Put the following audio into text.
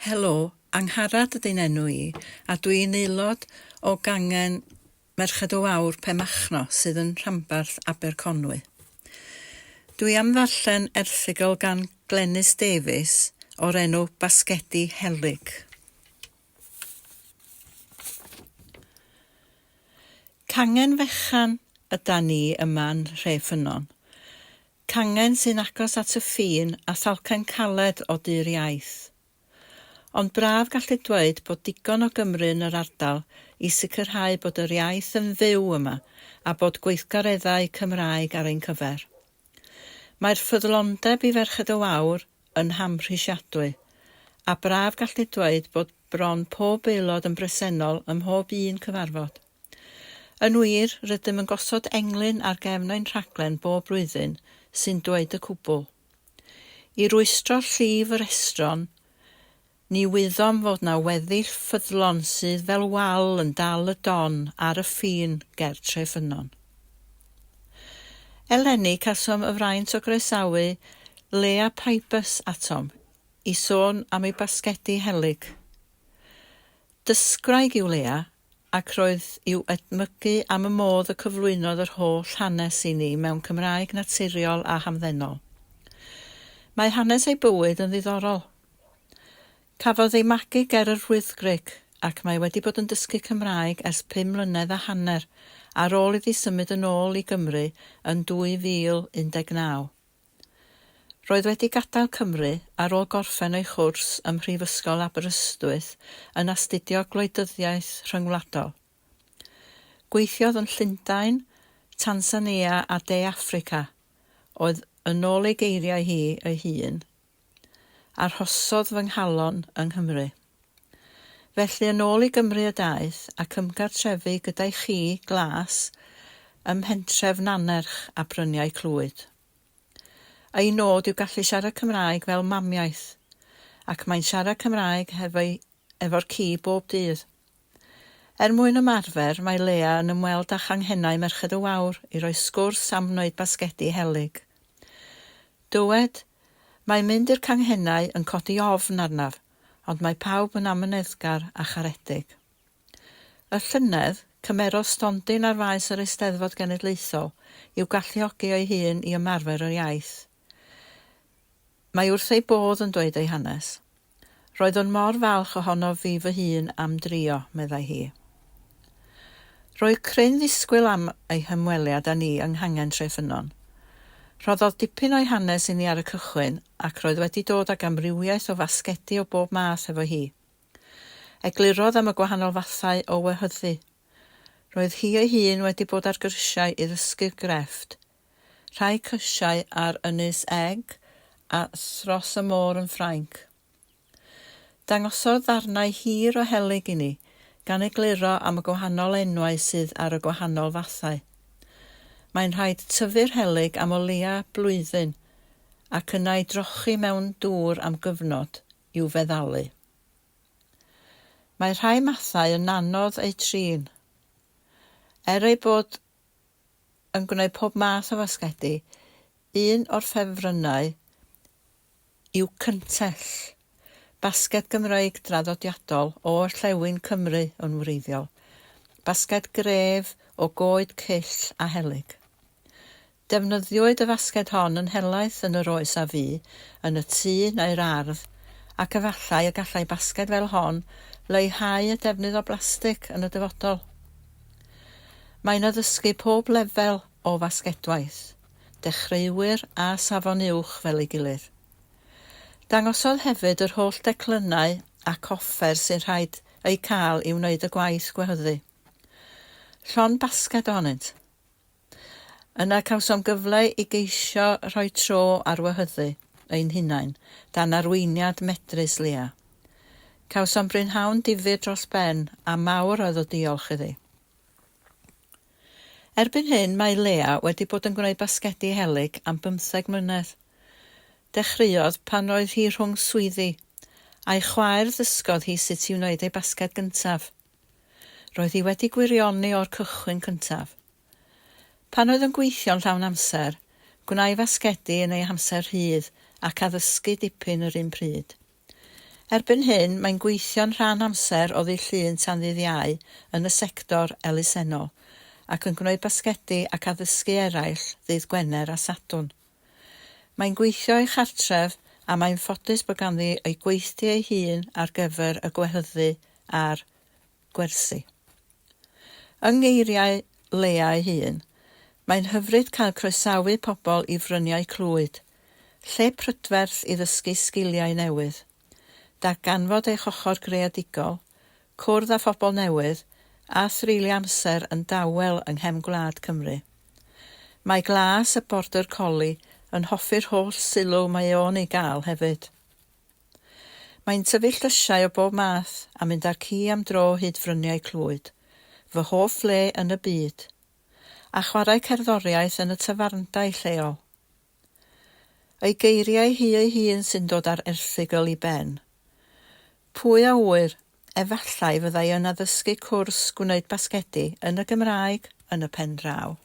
Helo, Angharad ydy'n enw i, a dwi'n aelod o gangen Merched y Wawr Penmachno sydd yn rhanbarth Aberconwy. Dwi am ddarllen erthygl gan Glenys Davies o'r enw Basgedi Helyg. Cangen fechan ydan ni yma yn Nhreffynnon. Cangen sy'n agos at y ffin a thalcen caled o du'r iaith. Ond braf gallu dweud bod digon o Gymry yn yr ardal i sicrhau bod yr iaith yn fyw yma a bod gweithgareddau Cymraeg ar ein cyfer. Mae'r ffyddlondeb i Ferched y Wawr yn hamhrisiadwy, a braf gallu dweud bod bron pob aelod yn bresennol ym mhob un cyfarfod. Yn wir, rydym yn gosod englyn ar gefn ein rhaglen bob blwyddyn sy'n dweud y cwbl. I rwystro llif yr estron, ni wyddom fod 'na weddill ffyddlon sydd fel wal yn dal y don ar y ffin ger Treffynnon. Eleni cawsom y fraint o groesawu Leah Pybus atom i sôn am ei basgedi helyg. Dysgwraig yw Leah ac roedd i'w edmygu am y modd y cyflwynodd yr holl hanes i ni mewn Cymraeg naturiol a hamddenol. Mae hanes ei bywyd yn ddiddorol. Cafodd ei magu ger yr Wyddgrug ac mae wedi bod yn dysgu Cymraeg ers pum mlynedd a hanner ar ôl iddi symud yn ôl i Gymru yn 2019. Roedd wedi gadael Cymru ar ôl gorffen ei chwrs ym Mhrifysgol Aberystwyth yn astudio Gwleidyddiaeth Rhyngwladol. Gweithiodd yn Llundain, Tansanïa a De Affrica, oedd, yn ôl ei geiriau hi ei hun, Arhosodd fy nghalon yng Nghymru. Felly yn ôl i Gymru y daeth, ac ymgartrefu gyda'i chi glas ym mhentref Nannerch a Bryniau Clwyd. Ei nod yw gallu siarad Cymraeg fel mamiaith, ac mae'n siarad Cymraeg hefo'i efo'r ci bob dydd. Er mwyn ymarfer, mae Leah yn ymweld â changhennau Merched y Wawr i roi sgwrs am wneud basgedi helyg. Dywed, Mae mynd i'r canghennau yn codi ofn arnaf, ond mae pawb yn amyneddgar a charedig. Y llynedd, cymerodd stondin ar faes yr Eisteddfod Genedlaethol i'w galluogi ei hun i ymarfer yr iaith. Mae wrth ei bodd yn dweud ei hanes. Roeddwn mor falch ohonof fi fy hun am drio, meddai hi. Roedd cryn ddisgwyl am ei hymweliad â ni yng Nghangen Treffynnon. Rhoddodd dipyn o'i hanes i ni ar y cychwyn ac roedd wedi dod ag amrywiaeth o fasgedi o bob math efo hi. Eglurodd am y gwahanol fathau o wehyddu. Roedd hi ei hun wedi bod ar gyrsiau i ddysgu'r grefft Rhai cyrsiau ar Ynys Egg a thros y môr yn Ffrainc. Dangosodd ddarnau hir o helyg i ni, gan egluro am y gwahanol enwau sydd ar y gwahanol fathau. Mae'n rhaid tyfu'r helyg am o leia blwyddyn ac yna ei drochi mewn dŵr am gyfnod i'w feddalu. Mae rhai mathau yn anodd eu trin. Er eu bod yn gwneud pob math o fasgedi, un o'r ffefrynnau yw cyntell, basged Gymreig draddodiadol o orllewin Cymru yn wreiddiol, basged gref o goed cyll a helyg. Defnyddiwyd y fasged hon yn helaeth yn yr oes a fu, yn y tŷ neu'r ardd, ac efallai y gallai basged fel hon leihau y defnydd o blastig yn y dyfodol. Mae'n addysgu pob lefel o fasgedwaith, dechreuwyr a safon uwch fel ei gilydd. Dangosodd hefyd yr holl declynnau ac offer sy'n rhaid eu cael i wneud y gwaith gwehyddu. Llond basged ohonynt. Yna cawsom gyfle i geisio rhoi tro ar wehyddu ein hunain, dan arweiniad medrus Leah. Cawsom brynhawn difyr dros ben, a mawr oedd o diolch iddi. Erbyn hyn mae Leah wedi bod yn gwneud basgedi helyg am bymtheg mlynedd. Dechreuodd pan oedd hi rhwng swyddi, a'i chwaer ddysgodd hi sut i wneud ei basged gyntaf. Roedd hi wedi gwirioni o'r cychwyn cyntaf. Pan oedd yn gweithio'n llawn amser, gwnâi fasgedi yn ei hamser rhydd ac addysgu dipyn yr un pryd. Erbyn hyn, mae'n gweithio'n rhan amser o ddydd Llun tan ddydd Iau yn y sector elusennol, ac yn gwneud basgedi ac addysgu eraill ddydd Gwener a Sadwrn. Mae'n gweithio o'i chartref a mae'n ffodus bod ganddi ei gweithdy ei hun ar gyfer y gwehyddu a'r gwersi. Yng ngeiriau Leah ei hun, mae'n hyfryd cael croesawu pobl i Fryniau Clwyd, lle prydferth i ddysgu sgiliau newydd, darganfod eich ochr greadigol, cwrdd â phobl newydd, a threulio amser yn dawel yng nghefn gwlad Cymru. Mae Glas y Border Collie yn hoffi'r holl sylw mae o'n ei gael hefyd. Mae'n tyfu llysiau o bob math a mynd â'r ci am dro hyd fryniau Clwyd, fy hoff le yn y byd. A chwarae cerddoriaeth yn y tafarndai lleol. Ei geiriau hi ei hun sy'n dod â'r erthygl i ben. Pwy a ŵyr, efallai fyddai yn addysgu cwrs gwneud basgedi yn y Gymraeg yn y pen draw.